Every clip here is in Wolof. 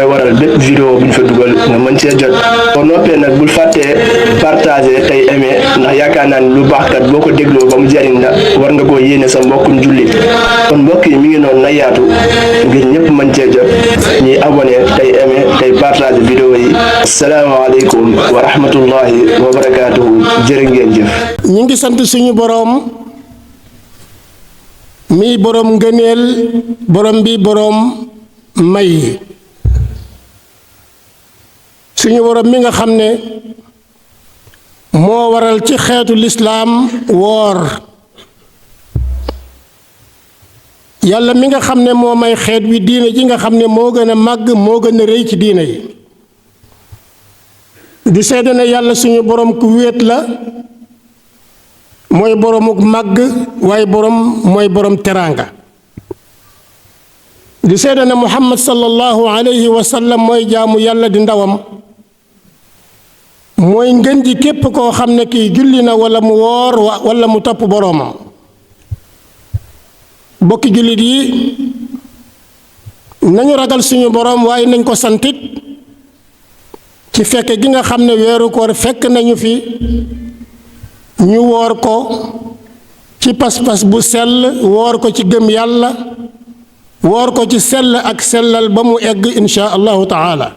mooy waral bépp vidéo bu ñu fa dugal nga mën cee jot boo noppee nag bul fàttee partager tey aimer ndax yaakaar naa ni lu baax kat boo ko dégloo ba mu jariñ la war nga koo yéene sa mbokkum jullit kon mbokk yi mi ngi noonu na yaatu ngir ñëpp mën cee jot ñuy abonné tey aimer tey partager vidéo yi. asalaamaaleykum wa rahmatullahi wa barakaatuhu. jërë ngeen jëf. ñi ngi sant suñu boroom mi boroom ngëneel boroom bi boroom may suñu boroom mi nga xam ne moo waral ci xeetu lislaam woor yàlla mi nga xam ne moo may xeet wi diine ji nga xam ne moo gën a màgg moo gën a rëy ci diine yi di seede ne yàlla suñu boroom ku wéet la mooy boroomuk màgg waaye boroom mooy boroom teraanga di seede ne muhammad sallallahu alayhi wa sallam mooy jaamu yàlla di ndawam mooy ngën ji képp koo xam ne kii julli na walla mu woor walla mu topp boroomam bokki jullit yi nañu ragal suñu boroom waaye nañ ko santit ci fekk gi nga xam ne weeru koor fekk nañu fi ñu woor ko ci pas-pas bu sell woor ko ci gëm yàlla woor ko ci sell ak sellal ba mu egg insha allahu taala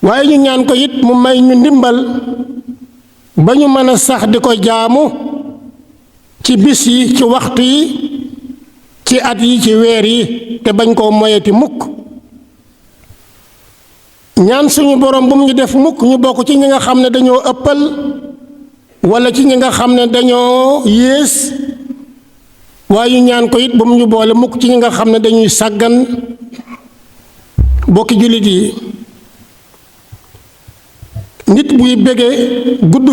waaye ñu ñaan ko it mu may ñu ndimbal ba ñu mën a sax di ko jaamu ci bis yi ci waxtu yi ci at yi ci weer yi te bañ koo moyeti mukk ñaan suñu borom bu mu ñu def mukk ñu bokk ci ñi nga xam ne dañoo ëppal walla ci ñi nga xam ne dañoo yées waaye ñu ñaan ko it bu mu ñu boole mukk ci ñi nga xam ne dañuy sàggan bokki jullit yi nit buy bëggee gudd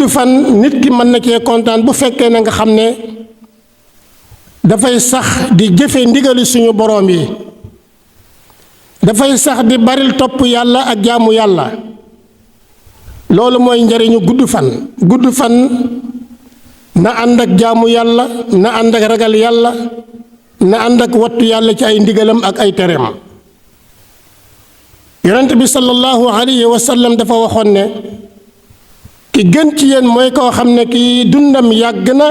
fan nit ki mën na cee kontaan bu fekkee na nga xam ne dafay sax di jëfe ndigali suñu boroom yi dafay sax di baril topp yàlla ak jaamu yàlla loolu mooy njariñu gudd fan na ànd ak jaamu yàlla na ànd ak ragal yàlla na ànd ak wattu yàlla ci ay ndigalam ak ay tereem yonent bi sallallahu alayhi wa sallam dafa waxoon ne ki gën ci yéen mooy koo xam ne kii dundam yàgg na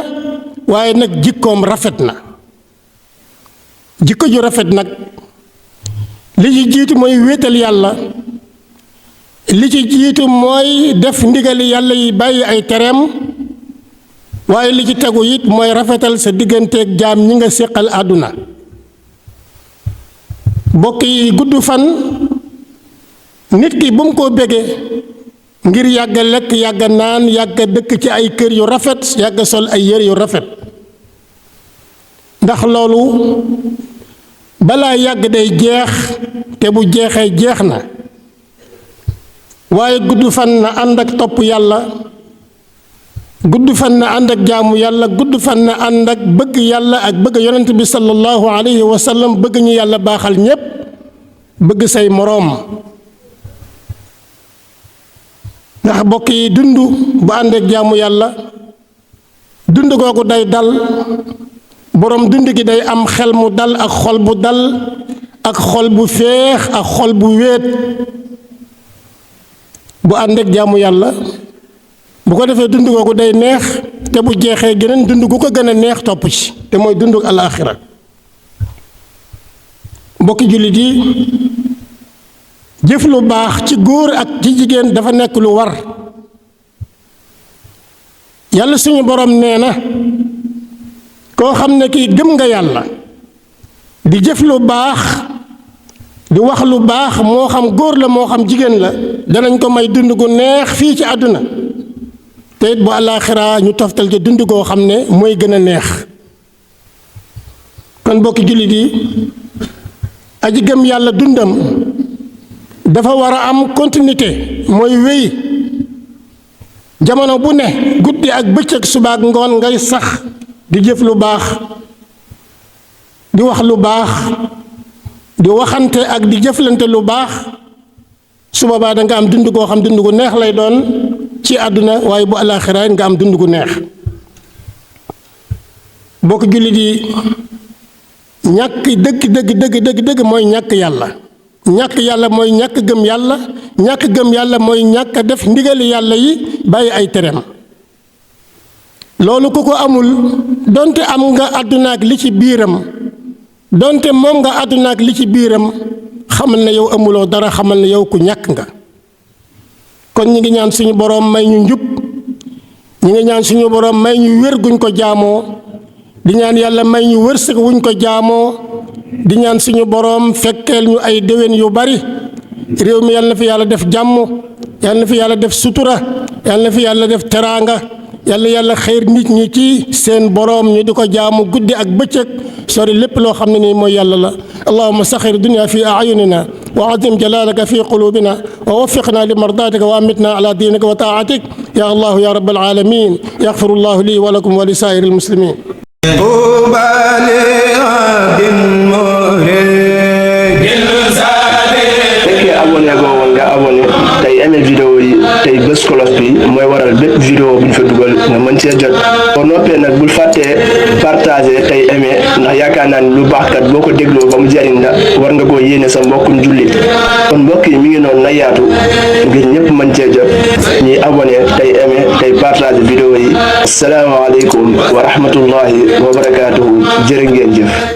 waaye nag jikkoom rafet na jikko ju rafet nag li ci jiitu mooy wéetal yàlla li ci jiitu mooy def ndigali yàlla yi bàyyi ay tereem waaye li ci tegu it mooy rafetal sa digganteeg jaam ñi nga séqal àdduna bokk yi gudd fan nit ki bu mu ko béggee ngir yàgg lekk yàgg naan yàgg dëkk ci ay kër yu rafet yàgg sol ay yére yu rafet ndax loolu balaa yàgg day jeex te bu jeexee jeex na waaye gudd fan na ànd ak topp yàlla gudd fan na ànd ak jaamu yàlla gudd fan na ànd ak bëgg yàlla ak bëgg yonent bi sallallahu alayhi wa sallam bëgg ñu yàlla baaxal ñépp bëgg say moroom ndax bokk yi dund bu ànd ak jaamu yàlla dund googu day dal boroom dund gi day am xel mu dal ak xol bu dal ak xol bu féex ak xol bu wéet bu ànd ak jaamu yàlla bu ko defee dund googu day neex te bu jeexee geneen dund gu ko gën a neex topp ci te mooy dundu alaaxira mbokki jullit yi jëf lu baax ci góor ak ci jigéen dafa nekk lu war yàlla suñu borom nee na koo xam ne kii gëm nga yàlla di jëf lu baax di wax lu baax moo xam góor la moo xam jigéen la danañ ko may dund gu neex fii ci àdduna te it bu àllaaxira ñu toftal ci dund goo xam ne mooy gën a neex kon bokki jullit yi aji gëm yàlla dundam dafa war a am continuité mooy wéy jamono bu ne guddi ak bëccëg suba ak ngoon ngay sax di jëf lu baax di wax lu baax di waxante ak di jëflante lu baax su boobaa da nga am dund goo xam dund gu neex lay doon ci àdduna waaye bu àllaaxira nga am dund gu neex bokk jullit yi ñàkk dëgg mooy ñàkk yàlla. ñàkk yàlla mooy ñàkk gëm yàlla. ñàkk gëm yàlla mooy ñàkk a def ndigali yàlla yi bàyyi ay tereem. loolu ku ko amul donte am nga àdduna ak li ci biiram donte moom nga àdduna ak li ci biiram xamal ne yow amuloo dara, xamal ne yow ku ñàkk nga. kon ñi ngi ñaan suñu boroom may ñu njub, ñi ngi ñaan suñu boroom may ñu wér guñ ko jaamoo, di ñaan yàlla may ñu wërsëg wuñ ko jaamoo, di ñaan suñu boroom fekkeel ñu ay déwén yu bari. réew mi yàlla na fi yàlla def jàmm, yàlla na fi yàlla def sutura, yàlla na fi yàlla def teraanga, yàlla xëyr nit ñi ci seen boroom ñu di ko jaamu guddi ak bëccëg, sori lépp loo xam ne nii mooy yàlla la. allahumma saxir dunya fi a'yunina wa azim jalalaka fi qulubina wa waffiqna li mardatika wa amitna ala dinika wa taatik ya allah ya rabbal alamin. yaghfiru llahu li wa lakum wa li saa'iril muslimin. abonné goo woon nga abonné tey aimé vidéo yi tey bés cloche bi mooy waral bépp vidéo bu ñu fa dugal nga mën cee jot. boo noppee nag bul fàttee partager tey aimé ndax yaakaar naa ni lu baax kat boo ko dégloo ba mu jariñ la war nga koo yéene sa mbokkum jullit. kon mbokk yi mi ngi noonu na yaatu ngir ñëpp mën cee jot ñuy abonné tey aimé tey partager vidéo yi. asalaamaaleykum wa rahmatullahi wa barakaatuhu. jërë ngeen jëf.